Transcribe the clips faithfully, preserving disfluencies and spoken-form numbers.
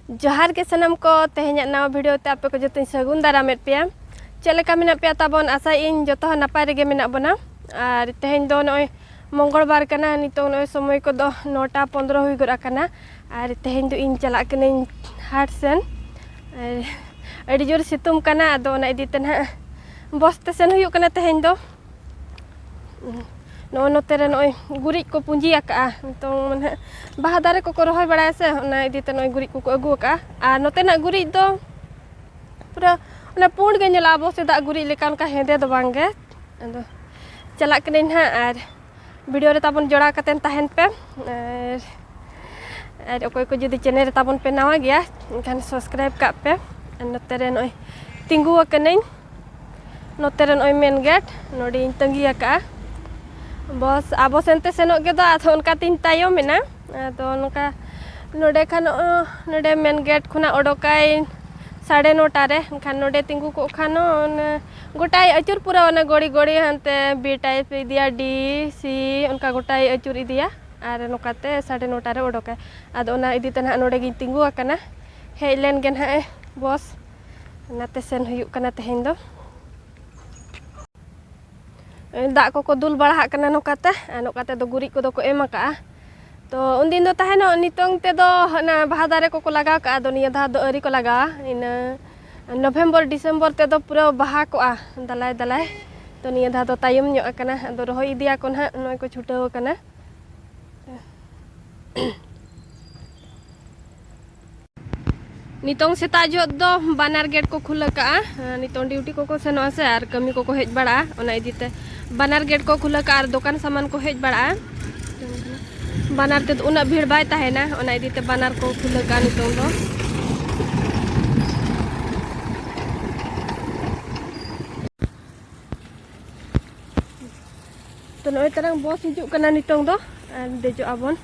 ᱡᱚᱦᱟᱨ ᱜᱮ ᱥᱟᱱᱟᱢ ᱠᱚ, ᱛᱮᱦᱮᱧᱟᱜ ᱱᱟᱣᱟ video ᱛᱮ ᱟᱯᱮ ᱠᱚ ᱡᱚᱛᱚᱧ ᱥᱟᱹᱜᱩᱱ ᱫᱟᱨᱟᱢᱮᱫ ᱯᱮᱭᱟ᱾ ᱪᱮᱫ ᱞᱮᱠᱟ ᱢᱮᱱᱟᱜ ᱯᱮᱭᱟ ᱛᱟᱵᱚᱱ? ᱟᱥᱟᱭᱮᱫ ᱟᱹᱧ ᱡᱚᱛᱚ ᱦᱚᱲ ᱱᱟᱯᱟᱭ ᱨᱮᱜᱮ ᱢᱮᱱᱟᱜ ᱵᱚᱱᱟ᱾ ᱟᱨ ᱛᱮᱦᱮᱧ ᱫᱚ ᱱᱚᱜᱼᱚᱭ ᱢᱚᱝᱜᱚᱞ ᱵᱟᱨ ᱠᱟᱱᱟ, ᱱᱤᱛᱚᱝ ᱱᱚᱜᱼᱚᱭ ᱥᱚᱢᱚᱭ ᱠᱚᱫᱚ ᱱᱚᱴᱟ ᱯᱚᱱᱫᱽᱨᱚ ᱦᱩᱭ ᱜᱚᱫ ᱟᱠᱟᱱᱟ᱾ ᱟᱨ ᱛᱮᱦᱮᱧ ᱫᱚ ᱤᱧ ᱪᱟᱞᱟᱜ ᱠᱟᱹᱱᱟᱹᱧ ᱦᱟᱴ ᱥᱮᱱ᱾ ᱟᱨ ᱟᱹᱰᱤ ᱡᱳᱨ ᱥᱤᱛᱩᱝ ᱠᱟᱱᱟ, ᱟᱫᱚ ᱚᱱᱟ ᱤᱫᱤ ᱛᱮ ᱱᱟᱦᱟᱜ ᱵᱚᱥ ᱛᱮ ᱥᱮᱱ ᱦᱩᱭᱩᱜ ᱠᱟᱱᱟ ᱛᱮᱦᱮᱧ ᱫᱚ᱾ ᱱᱚᱜᱼᱚ ᱱᱚᱛᱮ ᱨᱮ ᱱᱚᱜᱼᱚᱭ ᱜᱩᱨᱤᱡ ᱠᱚ ᱯᱩᱸᱡᱤ ᱟᱠᱟᱜᱼᱟ᱾ ᱱᱤᱛᱚᱝ ᱢᱟᱱᱮ ᱵᱟᱦᱟ ᱫᱟᱨᱮ ᱠᱚᱠᱚ ᱨᱚᱦᱚᱭ ᱵᱟᱲᱟᱭᱟ ᱥᱮ, ᱚᱱᱟ ᱤᱫᱤ ᱛᱮ ᱱᱚᱜᱼᱚᱭ ᱜᱩᱨᱤᱡ ᱠᱚᱠᱚ ᱟᱹᱜᱩ ᱟᱠᱟᱜᱼᱟ᱾ ᱟᱨ ᱱᱚᱛᱮᱱᱟᱜ ᱜᱩᱨᱤᱡ ᱫᱚ ᱯᱩᱨᱟᱹ ᱚᱱᱟ ᱯᱩᱸᱰ ᱜᱮ ᱧᱮᱞᱚᱜᱼᱟ, ᱟᱵᱚ ᱥᱮᱫᱟᱜ ᱜᱩᱨᱤᱡ ᱞᱮᱠᱟ ᱚᱱᱠᱟ ᱦᱮᱸᱫᱮ ᱫᱚ ᱵᱟᱝ ᱜᱮ᱾ ᱟᱫᱚ ᱪᱟᱞᱟᱜ ᱠᱟᱹᱱᱟᱹᱧ ᱱᱟᱦᱟᱜ ᱟᱨ video ᱨᱮ ᱛᱟᱵᱚᱱ ᱡᱚᱲᱟᱣ ᱠᱟᱛᱮᱱ ᱛᱟᱦᱮᱱ ᱯᱮ᱾ ᱟᱨ, ᱟᱨ ᱚᱠᱚᱭ ᱠᱚ ᱡᱩᱫᱤ channel ᱨᱮ ᱛᱟᱵᱚᱱ ᱯᱮ ᱱᱟᱣᱟ ᱜᱮᱭᱟ, ᱮᱱᱠᱷᱟᱱ subscribe ᱠᱟᱜ ᱯᱮ᱾ ᱟᱨ ᱱᱚᱛᱮ ᱨᱮ ᱱᱚᱜᱼᱚᱭ ᱛᱤᱸᱜᱩ ᱟᱠᱟᱱᱟᱹᱧ, ᱱᱚᱛᱮ ᱨᱮ ᱱᱚᱜᱼᱚᱭ main gate, ᱱᱚᱰᱮᱧ ᱛᱟᱺᱜᱤ ᱟᱠᱟᱜᱼᱟ᱾ ᱵᱚᱥ ᱟᱵᱚ ᱥᱮᱱᱛᱮ ᱥᱮᱱᱚᱜ ᱜᱮ ᱫᱚ, ᱟᱫᱚ ᱚᱱᱠᱟ ᱛᱤᱧ ᱛᱟᱭᱚᱢ ᱮᱱᱟ᱾ ᱟᱫᱚ ᱱᱚᱝᱠᱟ ᱱᱚᱰᱮ ᱠᱷᱟᱱ, ᱚ, ᱱᱚᱰᱮ main gate ᱠᱷᱚᱱᱟᱜ ᱚᱰᱚᱠᱟᱭ ᱥᱟᱲᱮ ᱱᱚᱴᱟ ᱨᱮ, ᱮᱱᱠᱷᱟᱱ ᱱᱚᱰᱮ ᱛᱤᱸᱜᱩ ᱠᱚᱜ ᱠᱷᱟᱱ ᱚᱱᱟ ᱜᱚᱴᱟᱭ ᱟᱹᱪᱩᱨ ᱯᱩᱨᱟᱹᱣ, ᱚᱱᱟ ᱜᱚᱲᱤ ᱜᱚᱲᱤ ᱦᱟᱱᱛᱮ B type ᱤᱫᱤᱭᱟ, D, C, ᱚᱱᱠᱟ ᱜᱚᱴᱟᱭ ᱟᱹᱪᱩᱨ ᱤᱫᱤᱭᱟ᱾ ᱟᱨ ᱱᱚᱝᱠᱟᱛᱮ ᱥᱟᱲᱮ ᱱᱚᱴᱟ ᱨᱮ ᱚᱰᱚᱠᱟᱭ᱾ ᱟᱫᱚ ᱚᱱᱟ ᱤᱫᱤ ᱛᱮ ᱱᱟᱦᱟᱜ ᱱᱚᱰᱮ ᱜᱤᱧ ᱛᱤᱸᱜᱩ ᱟᱠᱟᱱᱟ, ᱦᱮᱡ ᱞᱮᱱ ᱜᱮ ᱱᱟᱦᱟᱜ ᱮ ᱵᱚᱥ, ᱚᱱᱟᱛᱮ ᱥᱮᱱ ᱦᱩᱭᱩᱜ ᱠᱟᱱᱟ ᱛᱮᱦᱮᱧ ᱫᱚ᱾ ᱫᱟᱜ ᱠᱚᱠᱚ ᱫᱩᱞ ᱵᱟᱲᱟ ᱦᱟᱜ ᱠᱟᱱᱟ ᱱᱚᱝᱠᱟᱛᱮ, ᱟᱨ ᱱᱚᱝᱠᱟᱛᱮ ᱫᱚ ᱜᱩᱨᱤᱡ ᱠᱚᱫᱚ ᱠᱚ ᱮᱢ ᱟᱠᱟᱜᱼᱟ᱾ ᱛᱚ ᱩᱱᱫᱤᱱ ᱫᱚ ᱛᱟᱦᱮᱱᱚᱜ, ᱱᱤᱛᱚᱝ ᱛᱮᱫᱚ ᱚᱱᱟ ᱵᱟᱦᱟ ᱫᱟᱨᱮ ᱠᱚᱠᱚ ᱞᱟᱜᱟᱣ ᱠᱟᱜᱼᱟ, ᱟᱫᱚ ᱱᱤᱭᱟᱹ ᱫᱷᱟᱣ ᱫᱚ ᱟᱹᱣᱨᱤ ᱠᱚ ᱞᱟᱜᱟᱣᱟ᱾ ᱤᱱᱟᱹ November December ᱛᱮᱫᱚ ᱯᱩᱨᱟᱹ ᱵᱟᱦᱟ ᱠᱚᱜᱼᱟ ᱫᱟᱞᱟᱭ ᱫᱟᱞᱟᱭ᱾ ᱛᱚ ᱱᱤᱭᱟᱹ ᱫᱷᱟᱣ ᱫᱚ ᱛᱟᱭᱚᱢ ᱧᱚᱜ ᱟᱠᱟᱱᱟ, ᱟᱫᱚ ᱨᱚᱦᱚᱭ ᱤᱫᱤᱭᱟᱠᱚ ᱱᱟᱦᱟᱜ, ᱱᱚᱜᱼᱚᱭ ᱠᱚ ᱪᱷᱩᱴᱟᱹᱣ ᱟᱠᱟᱱᱟ᱾ ᱱᱤᱛᱚᱝ ᱥᱮᱛᱟᱜ ᱡᱚᱦᱚᱜ ᱫᱚ ᱵᱟᱱᱟᱨ gate ᱠᱚ ᱠᱷᱩᱞᱟᱹ ᱠᱟᱜᱼᱟ᱾ ᱱᱤᱛᱚᱝ duty ᱠᱚᱠᱚ ᱥᱮᱱᱚᱜᱼᱟ ᱥᱮ ᱟᱨ ᱠᱟᱹᱢᱤ ᱠᱚᱠᱚ ᱦᱮᱡ ᱵᱟᱲᱟᱜᱼᱟ, ᱚᱱᱟ ᱤᱫᱤᱛᱮ ᱵᱟᱱᱟᱨ gate ᱠᱚ ᱠᱷᱩᱞᱟᱹ ᱠᱟᱜᱼᱟ ᱟᱨ ᱫᱚᱠᱟᱱ ᱥᱟᱢᱟᱱ ᱠᱚ ᱦᱮᱡ ᱵᱟᱲᱟᱜᱼᱟ᱾ ᱵᱟᱱᱟᱨ ᱛᱮᱫᱚ ᱩᱱᱟᱹᱜ ᱵᱷᱤᱲ ᱵᱟᱭ ᱛᱟᱦᱮᱱᱟ, ᱚᱱᱟ ᱤᱫᱤᱛᱮ ᱵᱟᱱᱟᱨ ᱠᱚ ᱠᱷᱩᱞᱟᱹ ᱠᱟᱜᱼᱟ ᱱᱤᱛᱚᱝ ᱫᱚ᱾ ᱛᱚ ᱱᱚᱜᱼᱚᱭ ᱛᱟᱨᱟᱝ ᱵᱚᱥ ᱦᱤᱡᱩᱜ ᱠᱟᱱᱟ ᱱᱤᱛᱚᱝ ᱫᱚ, ᱟᱨ ᱫᱮᱡᱚᱜ ᱟᱵᱚᱱ᱾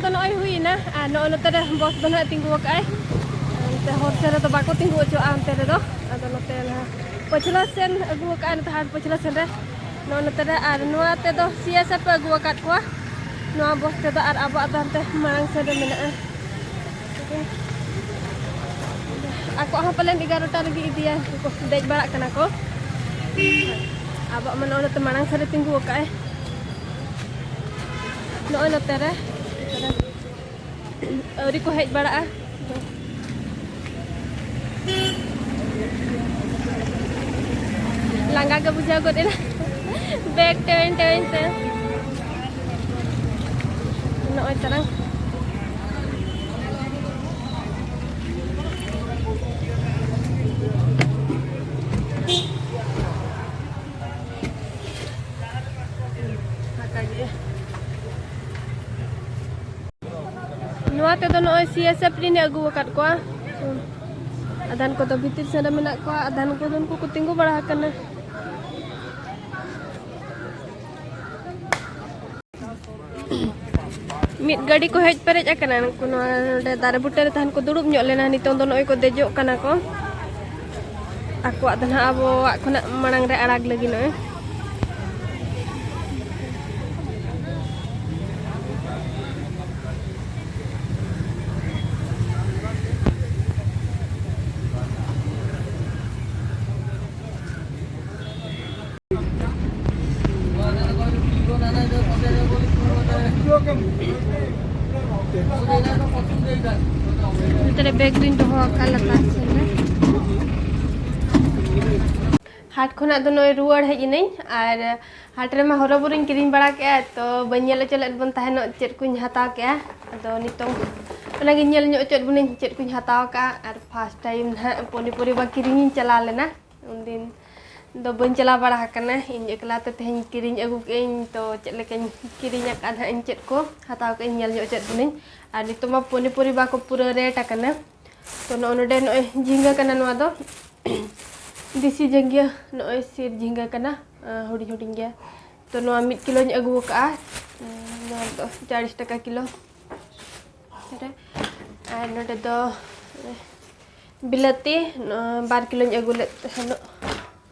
ᱫᱚ ᱱᱚᱜᱼᱚᱭ ᱦᱩᱭᱮᱱᱟ, ᱟᱨ ᱱᱚᱜᱼᱚᱭ ᱱᱚᱛᱮ ᱨᱮ ᱵᱚᱥ ᱫᱚ ᱱᱟᱦᱟᱜ ᱛᱤᱸᱜᱩ ᱟᱠᱟᱫᱼᱟᱭ᱾ ᱚᱱᱛᱮ ᱦᱚᱨ ᱥᱮᱱ ᱨᱮᱫᱚ ᱵᱟᱠᱚ ᱛᱤᱸᱜᱩ ᱦᱚᱪᱚᱣᱟᱜᱼᱟ, ᱚᱱᱛᱮ ᱨᱮᱫᱚ᱾ ᱟᱫᱚ ᱱᱚᱛᱮ ᱱᱟᱦᱟᱜ ᱯᱟᱹᱪᱷᱞᱟᱹ ᱥᱮᱱ ᱟᱹᱜᱩ ᱟᱠᱟᱫᱼᱟ, ᱱᱚᱛᱮ ᱦᱟᱴ ᱯᱟᱹᱪᱷᱞᱟᱹ ᱥᱮᱱ ᱨᱮ᱾ ᱱᱚᱜᱼᱚᱭ ᱱᱚᱛᱮ ᱨᱮ, ᱟᱨ ᱱᱚᱣᱟ ᱛᱮᱫᱚ ᱥᱤ ᱮᱥ ᱮᱯᱷ ᱯᱮ ᱟᱹᱜᱩ ᱟᱠᱟᱫ ᱠᱚᱣᱟ, ᱱᱚᱣᱟ ᱵᱚᱥ ᱛᱮᱫᱚ, ᱟᱨ ᱟᱵᱚᱣᱟᱜ ᱫᱚ ᱦᱟᱱᱛᱮ ᱢᱟᱲᱟᱝ ᱥᱮᱱ ᱨᱮ ᱢᱮᱱᱟᱜᱼᱟ᱾ ᱟᱠᱚᱣᱟᱜ ᱦᱚᱸ ᱯᱟᱞᱮᱱ ᱮᱜᱟᱨᱚᱴᱟ ᱨᱮᱜᱮ ᱤᱫᱤᱭᱟ, ᱩᱱᱠᱩ ᱠᱚ ᱫᱮᱡ ᱵᱟᱲᱟᱜ ᱠᱟᱱᱟ ᱠᱚ᱾ ᱟᱵᱚᱣᱟᱜ ᱢᱟ ᱱᱚᱜᱼᱚᱭ ᱱᱚᱛᱮ ᱢᱟᱲᱟᱝ ᱥᱮᱱ ᱨᱮ ᱛᱤᱸᱜᱩ ᱟᱠᱟᱫᱼᱟᱭ, ᱱᱚᱜᱼᱚᱭ ᱱᱚᱛᱮ ᱨᱮ᱾ ᱟᱹᱣᱨᱤ ᱠᱚ ᱦᱮᱡ ᱵᱟᱲᱟᱜᱼᱟ᱾ ᱞᱟᱸᱜᱟ ᱜᱮ ᱵᱩᱡᱷᱟᱹᱣ ᱜᱚᱫ ᱮᱱᱟ, ᱵᱮᱜᱽ ᱴᱮᱣᱮᱧ ᱴᱮᱣᱮᱧ ᱛᱮ᱾ ᱱᱚᱜᱼᱚᱭ ᱛᱟᱨᱟᱝ᱾ ᱯᱷᱟᱸᱠᱟ ᱜᱮᱭᱟ᱾ ᱱᱚᱣᱟ ᱛᱮᱫᱚ ᱱᱚᱜᱼᱚᱭ ᱥᱤ ᱮᱥ ᱮᱯᱷ ᱨᱤᱱ ᱟᱹᱜᱩ ᱟᱠᱟᱫ ᱠᱚᱣᱟ᱾ ᱟᱫᱷᱟᱱ ᱠᱚᱫᱚ ᱵᱷᱤᱛᱤᱨ ᱥᱮᱱ ᱨᱮ ᱢᱮᱱᱟᱜ ᱠᱚᱣᱟ, ᱟᱫᱷᱟᱱ ᱠᱚᱫᱚ ᱩᱱᱠᱩ ᱠᱚ ᱛᱤᱸᱜᱩ ᱵᱟᱲᱟ ᱟᱠᱟᱱᱟ᱾ ᱢᱤᱫ ᱜᱟᱹᱰᱤ ᱠᱚ ᱦᱮᱡ ᱯᱮᱨᱮᱡ ᱟᱠᱟᱱᱟ᱾ ᱱᱩᱠᱩ ᱱᱚᱣᱟ ᱱᱚᱰᱮ ᱫᱟᱨᱮ ᱵᱩᱴᱟᱹ ᱨᱮ ᱛᱟᱦᱮᱱ ᱠᱚ ᱫᱩᱲᱩᱵ ᱧᱚᱜ ᱞᱮᱱᱟ, ᱱᱤᱛᱚᱝ ᱫᱚ ᱱᱚᱜᱼᱚᱭ ᱠᱚ ᱫᱮᱡᱚᱜ ᱠᱟᱱᱟ ᱠᱚ᱾ ᱟᱠᱚᱣᱟᱜ ᱫᱚ ᱱᱟᱦᱟᱜ ᱟᱵᱚᱣᱟᱜ ᱠᱷᱚᱱᱟᱜ ᱢᱟᱲᱟᱝ ᱨᱮ ᱟᱲᱟᱜᱽ ᱞᱟᱹᱜᱤᱫ ᱱᱚᱜᱼᱚᱭ᱾ ᱱᱚᱛᱮ ᱨᱮ ᱵᱮᱜᱽ ᱫᱩᱧ ᱫᱚᱦᱚ ᱟᱠᱟᱫᱼᱟ ᱞᱟᱛᱟᱨ ᱥᱮᱱ ᱨᱮ᱾ ᱦᱟᱴ ᱠᱷᱚᱱᱟᱜ ᱫᱚ ᱱᱚᱜᱼᱚᱭ ᱨᱩᱣᱟᱹᱲ ᱦᱮᱡ ᱮᱱᱟᱹᱧ, ᱟᱨ ᱦᱟᱴ ᱨᱮᱢᱟ ᱦᱚᱨᱚᱵᱚᱨᱚᱧ ᱠᱤᱨᱤᱧ ᱵᱟᱲᱟ ᱠᱮᱜᱼᱟ, ᱛᱚ ᱵᱟᱹᱧ ᱧᱮᱞ ᱦᱚᱪᱚ ᱞᱮᱫ ᱵᱚᱱ ᱛᱟᱦᱮᱱᱚᱜ ᱪᱮᱫ ᱠᱚᱧ ᱦᱟᱛᱟᱣ ᱠᱮᱜᱼᱟ᱾ ᱟᱫᱚ ᱱᱤᱛᱚᱝ ᱚᱱᱟᱜᱤᱧ ᱧᱮᱞ ᱧᱚᱜ ᱦᱚᱪᱚᱭᱮᱫ ᱵᱚᱱᱟᱹᱧ ᱪᱮᱫ ᱠᱚᱧ ᱦᱟᱛᱟᱣ ᱠᱟᱜᱼᱟ᱾ ᱟᱨ ᱯᱷᱟᱥᱴ ᱴᱟᱭᱤᱢ ᱱᱟᱦᱟᱜ ᱯᱚᱱᱤ ᱯᱚᱨᱤ ᱵᱟ ᱠᱤᱨᱤᱧᱤᱧ ᱪᱟᱞᱟᱣ ᱞᱮᱱᱟ, ᱩᱱᱫᱤᱱ ᱫᱚ ᱵᱟᱹᱧ ᱪᱟᱞᱟᱣ ᱵᱟᱲᱟ ᱟᱠᱟᱱᱟ, ᱤᱧ ᱮᱠᱞᱟ ᱛᱮ ᱛᱮᱦᱮᱧ ᱠᱤᱨᱤᱧ ᱟᱹᱜᱩ ᱠᱮᱜᱼᱟᱹᱧ᱾ ᱛᱚ ᱪᱮᱫ ᱞᱮᱠᱟᱧ ᱠᱤᱨᱤᱧ ᱟᱠᱟᱫ ᱱᱟᱦᱟᱜ ᱤᱧ, ᱪᱮᱫ ᱠᱚ ᱦᱟᱛᱟᱣ ᱠᱟᱜᱼᱟᱹᱧ ᱧᱮᱞ ᱧᱚᱜ ᱦᱚᱪᱚᱭᱮᱫ ᱵᱚᱱᱟᱹᱧ᱾ ᱟᱨ ᱱᱤᱛᱚᱜ ᱢᱟ ᱯᱚᱱᱤ ᱯᱚᱨᱤ ᱵᱟ ᱠᱚ ᱯᱩᱨᱟᱹ ᱨᱮᱴ ᱟᱠᱟᱱᱟ᱾ ᱛᱚ ᱱᱚᱜᱼᱚ ᱱᱚᱰᱮ ᱱᱚᱜᱼᱚᱭ ᱡᱷᱤᱸᱜᱟᱹ ᱠᱟᱱᱟ ᱱᱚᱣᱟ ᱫᱚ᱾ ᱫᱮᱥᱤ ᱡᱷᱤᱸᱜᱟᱹ, ᱱᱚᱜᱼᱚᱭ ᱥᱤᱨ ᱡᱷᱤᱸᱜᱟᱹ ᱠᱟᱱᱟ, ᱟᱸ, ᱦᱩᱰᱤᱧ ᱦᱩᱰᱤᱧ ᱜᱮᱭᱟ᱾ ᱛᱚ ᱱᱚᱣᱟ ᱢᱤᱫ ᱠᱤᱞᱳᱧ ᱟᱹᱜᱩ ᱟᱠᱟᱫᱼᱟ᱾ ᱩᱸ, ᱱᱚᱣᱟ ᱫᱚ ᱪᱟᱞᱤᱥ ᱴᱟᱠᱟ ᱠᱤᱞᱳ᱾ ᱨᱮ᱾ ᱟᱨ ᱱᱚᱰᱮ ᱫᱚ ᱵᱤᱞᱟᱹᱛᱤ, ᱱᱚᱣᱟ ᱵᱟᱨ ᱠᱤᱞᱳᱧ ᱟᱹᱜᱩ ᱞᱮᱫ ᱛᱟᱦᱮᱱᱚᱜ᱾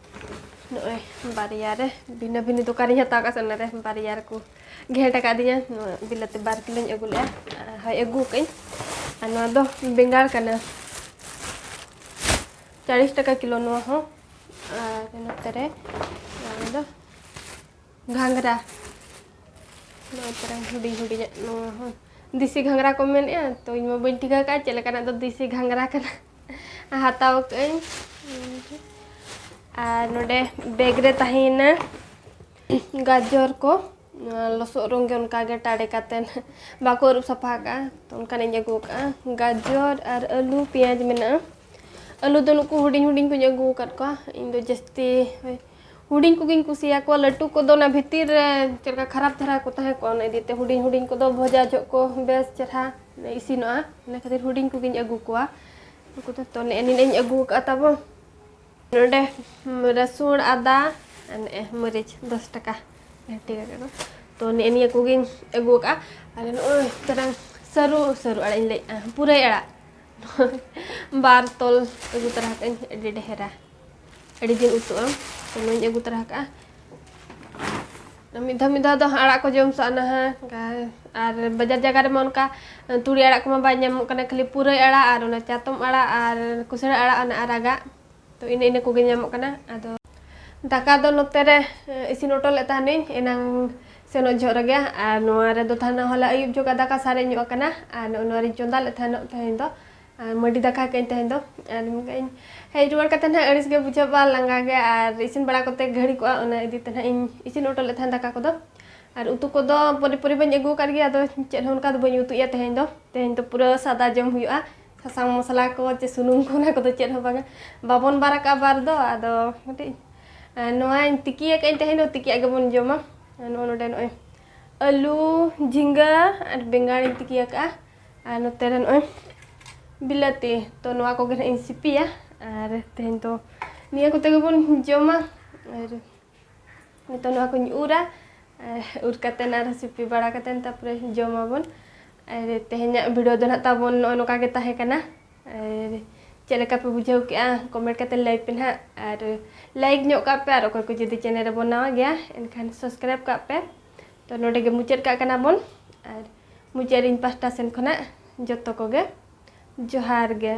ᱱᱚᱜᱼᱚᱭ ᱵᱟᱨᱭᱟ ᱨᱮ, ᱵᱷᱤᱱᱟᱹ ᱵᱷᱤᱱᱟᱹ ᱫᱚᱠᱟᱱ ᱨᱤᱧ ᱦᱟᱛᱟᱣ ᱠᱟᱜᱼᱟ ᱥᱮ, ᱚᱱᱟᱨᱮ ᱵᱟᱨᱭᱟ ᱨᱮᱠᱚ ᱜᱷᱮᱸᱴ ᱟᱠᱟᱫᱤᱧᱟ᱾ ᱱᱚᱣᱟ ᱵᱤᱞᱟᱹᱛᱤ ᱵᱟᱨ ᱠᱤᱞᱳᱧ ᱟᱹᱜᱩ ᱞᱮᱫᱼᱟ, ᱦᱳᱭ, ᱟᱹᱜᱩ ᱠᱟᱜᱼᱟᱹᱧ᱾ ᱟᱨ ᱱᱚᱣᱟ ᱫᱚ ᱵᱮᱸᱜᱟᱲ ᱠᱟᱱᱟ, ᱪᱟᱞᱤᱥ ᱴᱟᱠᱟ ᱠᱤᱞᱳ ᱱᱚᱣᱟ ᱦᱚᱸ᱾ ᱟᱨ ᱱᱚᱛᱮ ᱨᱮ ᱱᱚᱣᱟ ᱫᱚ ᱜᱷᱟᱸᱜᱽᱨᱟ, ᱱᱚᱣᱟ ᱛᱟᱨᱟᱝ ᱦᱩᱰᱤᱧ ᱦᱩᱰᱤᱧᱟᱜ, ᱱᱚᱣᱟ ᱦᱚᱸ ᱫᱮᱥᱤ ᱜᱷᱟᱸᱜᱽᱨᱟ ᱠᱚ ᱢᱮᱱᱮᱫᱼᱟ, ᱛᱚ ᱤᱧ ᱢᱟ ᱵᱟᱹᱧ ᱴᱷᱤᱠᱟᱹ ᱠᱟᱜᱼᱟ ᱪᱮᱫ ᱞᱮᱠᱟᱱᱟᱜ ᱫᱚ ᱫᱮᱥᱤ ᱜᱷᱟᱸᱜᱽᱨᱟ ᱠᱟᱱᱟ᱾ ᱦᱟᱛᱟᱣ ᱠᱟᱜᱼᱟᱹᱧ᱾ ᱟᱨ ᱱᱚᱰᱮ ᱵᱮᱜᱽ ᱨᱮ ᱛᱟᱦᱮᱸᱭᱮᱱᱟ ᱜᱟᱡᱚᱨ ᱠᱚ, ᱱᱚᱣᱟ ᱞᱚᱥᱚᱫ ᱨᱚᱝ ᱜᱮ ᱚᱱᱠᱟ ᱜᱮ ᱴᱟᱲᱮ ᱠᱟᱛᱮᱱ ᱵᱟᱠᱚ ᱟᱹᱨᱩᱵ ᱥᱟᱯᱷᱟ ᱠᱟᱜᱼᱟ, ᱛᱚ ᱚᱱᱠᱟᱱᱟᱜ ᱤᱧ ᱟᱹᱜᱩ ᱠᱟᱜᱼᱟ᱾ ᱜᱟᱡᱚᱨ ᱟᱨ ᱟᱹᱞᱩ, ᱯᱮᱸᱭᱟᱡᱽ ᱢᱮᱱᱟᱜᱼᱟ᱾ ᱟᱹᱞᱩ ᱫᱚ ᱱᱩᱠᱩ ᱦᱩᱰᱤᱧ ᱦᱩᱰᱤᱧ ᱠᱚᱧ ᱟᱹᱜᱩ ᱟᱠᱟᱫ ᱠᱚᱣᱟ᱾ ᱤᱧ ᱫᱚ ᱡᱟᱹᱥᱛᱤ ᱦᱩᱰᱤᱧ ᱠᱚᱜᱮᱧ ᱠᱩᱥᱤᱭᱟᱠᱚᱣᱟ, ᱞᱟᱹᱴᱩ ᱠᱚᱫᱚ ᱚᱱᱟ ᱵᱷᱤᱛᱤᱨ ᱨᱮ ᱪᱮᱫ ᱞᱮᱠᱟ ᱠᱷᱟᱨᱟᱯ ᱫᱷᱟᱨᱟ ᱠᱚ ᱛᱟᱦᱮᱸ ᱠᱚᱜᱼᱟ, ᱚᱱᱟ ᱤᱫᱤᱛᱮ ᱦᱩᱰᱤᱧ ᱦᱩᱰᱤᱧ ᱠᱚᱫᱚ ᱵᱷᱚᱡᱟ ᱡᱚᱦᱚᱜ ᱠᱚ ᱵᱮᱥ ᱪᱮᱨᱦᱟ ᱤᱥᱤᱱᱚᱜᱼᱟ, ᱚᱱᱟ ᱠᱷᱟᱹᱛᱤᱨ ᱦᱩᱰᱤᱧ ᱠᱚᱜᱮᱧ ᱟᱹᱜᱩ ᱠᱚᱣᱟ᱾ ᱩᱱᱠᱩ ᱫᱚ ᱛᱚ ᱱᱮᱜᱼᱮ ᱱᱤᱱᱟᱹᱜ ᱤᱧ ᱟᱹᱜᱩ ᱟᱠᱟᱫᱼᱟ ᱛᱟᱵᱚ᱾ ᱱᱚᱰᱮ ᱨᱟᱹᱥᱩᱱ, ᱟᱫᱟ, ᱟᱨ ᱱᱮᱜᱼᱮ ᱢᱟᱹᱨᱤᱪ ᱫᱚᱥ ᱴᱟᱠᱟ ᱦᱟᱹᱴᱤᱧ ᱟᱠᱟᱫ ᱠᱚ᱾ ᱛᱚ ᱱᱮᱜᱼᱮ ᱱᱤᱭᱟᱹ ᱠᱚᱜᱮᱧ ᱟᱹᱜᱩ ᱟᱠᱟᱫᱼᱟ᱾ ᱟᱨ ᱱᱚᱜᱼᱚᱭ ᱛᱟᱨᱟᱝ ᱥᱟᱹᱨᱩ, ᱥᱟᱹᱨᱩ ᱟᱲᱟᱜ ᱤᱧ ᱞᱟᱹᱭᱮᱫᱼᱟ, ᱯᱩᱨᱟᱹᱭ ᱟᱲᱟᱜ ᱵᱟᱨ ᱛᱚᱞ ᱟᱹᱜᱩ ᱛᱚᱨᱟ ᱟᱠᱟᱫᱼᱟᱹᱧ, ᱟᱹᱰᱤ ᱰᱷᱮᱨᱟ, ᱟᱹᱰᱤ ᱫᱤᱱ ᱩᱛᱩᱜᱼᱟ᱾ ᱛᱚ ᱱᱚᱣᱟᱧ ᱟᱹᱜᱩ ᱛᱚᱨᱟ ᱟᱠᱟᱫᱼᱟ᱾ ᱢᱤᱫ ᱫᱷᱟᱣ ᱢᱤᱫ ᱫᱷᱟᱣ ᱫᱚ ᱟᱲᱟᱜ ᱠᱚ ᱡᱚᱢ ᱥᱟᱜᱼᱟ ᱱᱟᱦᱟᱜ, ᱟᱨ ᱵᱟᱡᱟᱨ ᱡᱟᱭᱜᱟ ᱨᱮᱢᱟ ᱚᱱᱠᱟ ᱛᱩᱲᱤ ᱟᱲᱟᱜ ᱠᱚᱢᱟ ᱵᱟᱭ ᱧᱟᱢᱚᱜ ᱠᱟᱱᱟ, ᱠᱷᱟᱹᱞᱤ ᱯᱩᱨᱟᱹᱭ ᱟᱲᱟᱜ ᱟᱨ ᱚᱱᱟ ᱪᱟᱛᱚᱢ ᱟᱲᱟᱜ ᱟᱨ ᱠᱩᱥᱲᱟᱹ ᱟᱲᱟᱜ, ᱚᱱᱟ ᱟᱨᱟᱜᱟᱜ᱾ ᱛᱚ ᱤᱱᱟᱹ ᱤᱱᱟᱹ ᱠᱚᱜᱮ ᱧᱟᱢᱚᱜ ᱠᱟᱱᱟ᱾ ᱟᱫᱚ ᱫᱟᱠᱟ ᱫᱚ ᱱᱚᱛᱮ ᱨᱮ, ᱮ, ᱤᱥᱤᱱ ᱦᱚᱴᱚ ᱞᱮᱫ ᱛᱟᱦᱮᱱᱟᱹᱧ ᱮᱱᱟᱝ ᱥᱮᱱᱚᱜ ᱡᱚᱦᱚᱜ ᱨᱮᱜᱮ, ᱟᱨ ᱱᱚᱣᱟ ᱨᱮᱫᱚ ᱛᱟᱦᱮᱱᱟ ᱦᱚᱞᱟ ᱟᱹᱭᱩᱵ ᱡᱚᱜᱟ ᱫᱟᱠᱟ ᱥᱟᱨᱮᱡ ᱧᱚᱜ ᱟᱠᱟᱱᱟ, ᱟᱨ ᱱᱚᱜᱼᱚ ᱱᱚᱣᱟ ᱨᱤᱧ ᱪᱚᱸᱫᱟ ᱞᱮᱫ ᱛᱟᱦᱮᱱᱚᱜ ᱛᱮᱦᱮᱧ ᱫᱚ, ᱟᱨ ᱢᱟᱹᱰᱤ ᱫᱟᱠᱟ ᱠᱟᱹᱧ ᱛᱮᱦᱮᱧ ᱫᱚ᱾ ᱟᱨ ᱢᱮᱱᱠᱷᱟᱱ ᱤᱧ ᱦᱮᱡ ᱨᱩᱣᱟᱹᱲ ᱠᱟᱛᱮ ᱱᱟᱦᱟᱜ ᱟᱹᱲᱤᱥ ᱜᱮ ᱵᱩᱡᱷᱟᱹᱜᱼᱟ, ᱞᱟᱸᱜᱟ ᱜᱮ, ᱟᱨ ᱤᱥᱤᱱ ᱵᱟᱲᱟ ᱠᱚᱛᱮ ᱜᱷᱟᱹᱲᱤᱠᱚᱜᱼᱟ, ᱚᱱᱟ ᱤᱫᱤ ᱛᱮ ᱱᱟᱦᱟᱜ ᱤᱧ ᱤᱥᱤᱱ ᱦᱚᱴᱚ ᱞᱮᱫ ᱛᱟᱦᱮᱱ ᱫᱟᱠᱟ ᱠᱚᱫᱚ᱾ ᱟᱨ ᱩᱛᱩ ᱠᱚᱫᱚ ᱯᱚᱨᱮ ᱯᱚᱨᱮ ᱵᱟᱹᱧ ᱟᱹᱜᱩ ᱟᱠᱟᱫ ᱜᱮᱭᱟ, ᱟᱫᱚ ᱪᱮᱫ ᱦᱚᱸ ᱚᱱᱠᱟ ᱫᱚ ᱵᱟᱹᱧ ᱩᱛᱩᱭᱟ ᱛᱮᱦᱮᱧ ᱫᱚ᱾ ᱛᱮᱦᱮᱧ ᱫᱚ ᱯᱩᱨᱟᱹ ᱥᱟᱫᱟ ᱡᱚᱢ ᱦᱩᱭᱩᱜᱼᱟ, ᱥᱟᱥᱟᱝ ᱢᱚᱥᱞᱟ ᱠᱚ ᱪᱮ ᱥᱩᱱᱩᱢ ᱠᱚ ᱚᱱᱟ ᱠᱚᱫᱚ ᱪᱮᱫ ᱦᱚᱸ ᱵᱟᱝᱟ, ᱵᱟᱵᱚᱱ ᱵᱟᱨ ᱟᱠᱟᱜᱼᱟ ᱵᱟᱨ ᱫᱚ᱾ ᱟᱫᱚ ᱠᱟᱹᱴᱤᱡ, ᱮ, ᱱᱚᱣᱟᱧ ᱛᱤᱠᱤ ᱟᱠᱟᱫ ᱟᱹᱧ ᱛᱮᱦᱮᱧ ᱫᱚ, ᱛᱤᱠᱤᱭᱟᱜ ᱜᱮᱵᱚᱱ ᱡᱚᱢᱟ᱾ ᱱᱚᱜᱼᱚ ᱱᱚᱰᱮ ᱱᱚᱜᱼᱚᱭ ᱟᱹᱞᱩ, ᱡᱷᱤᱸᱜᱟᱹ ᱟᱨ ᱵᱮᱸᱜᱟᱲᱤᱧ ᱛᱤᱠᱤ ᱟᱠᱟᱫᱼᱟ, ᱟᱨ ᱱᱚᱛᱮ ᱨᱮ ᱱᱚᱜᱼᱚᱭ ᱵᱤᱞᱟᱹᱛᱤ᱾ ᱛᱚ ᱱᱚᱣᱟ ᱠᱚᱜᱮ ᱱᱟᱦᱟᱜ ᱤᱧ ᱥᱤᱯᱤᱭᱟ, ᱟᱨ ᱛᱮᱦᱮᱧ ᱫᱚ ᱱᱤᱭᱟᱹ ᱠᱚᱛᱮ ᱜᱮᱵᱚᱱ ᱡᱚᱢᱟ᱾ ᱟᱨ ᱱᱤᱛᱚᱜ ᱱᱚᱣᱟ ᱠᱚᱧ ᱩᱨᱟ, ᱟᱨ ᱩᱨ ᱠᱟᱛᱮᱱ ᱟᱨᱦᱚᱸ ᱥᱤᱯᱤ ᱵᱟᱲᱟ ᱠᱟᱛᱮᱱ ᱛᱟᱨᱯᱚᱨᱮ ᱡᱚᱢᱟᱵᱚᱱ᱾ ᱟᱨ ᱛᱮᱦᱮᱧᱟᱜ ᱵᱷᱤᱰᱤᱭᱳ ᱫᱚ ᱱᱟᱦᱟᱜ ᱛᱟᱵᱚᱱ ᱱᱚᱜᱼᱚ ᱱᱚᱝᱠᱟ ᱜᱮ ᱛᱟᱦᱮᱸ ᱠᱟᱱᱟ᱾ ᱟᱨ ᱪᱮᱫ ᱞᱮᱠᱟ ᱯᱮ ᱵᱩᱡᱷᱟᱹᱣ ᱠᱮᱜᱼᱟ, ᱠᱚᱢᱮᱱᱴ ᱠᱟᱛᱮ ᱞᱟᱹᱭ ᱯᱮ ᱱᱟᱦᱟᱜ, ᱟᱨ ᱞᱟᱭᱤᱠ ᱧᱚᱜ ᱠᱟᱜ ᱯᱮ, ᱟᱨ ᱚᱠᱚᱭ ᱠᱚ ᱡᱩᱫᱤ ᱪᱮᱱᱮᱞ ᱨᱮᱵᱚᱱ ᱱᱟᱣᱟ ᱜᱮᱭᱟ ᱮᱱᱠᱷᱟᱱ ᱥᱟᱵᱥᱠᱨᱟᱭᱤᱵᱽ ᱠᱟᱜ ᱯᱮ᱾ ᱛᱚ ᱱᱚᱰᱮ ᱜᱮ ᱢᱩᱪᱟᱹᱫ ᱠᱟᱜ ᱠᱟᱱᱟ ᱵᱚᱱ, ᱟᱨ ᱢᱩᱪᱟᱹᱫ ᱨᱮ ᱤᱧ ᱯᱟᱦᱴᱟ ᱥᱮᱱ ᱠᱷᱚᱱᱟᱜ ᱡᱚᱛᱚ ᱠᱚᱜᱮ ᱡᱚᱦᱟᱨ ᱜᱮ᱾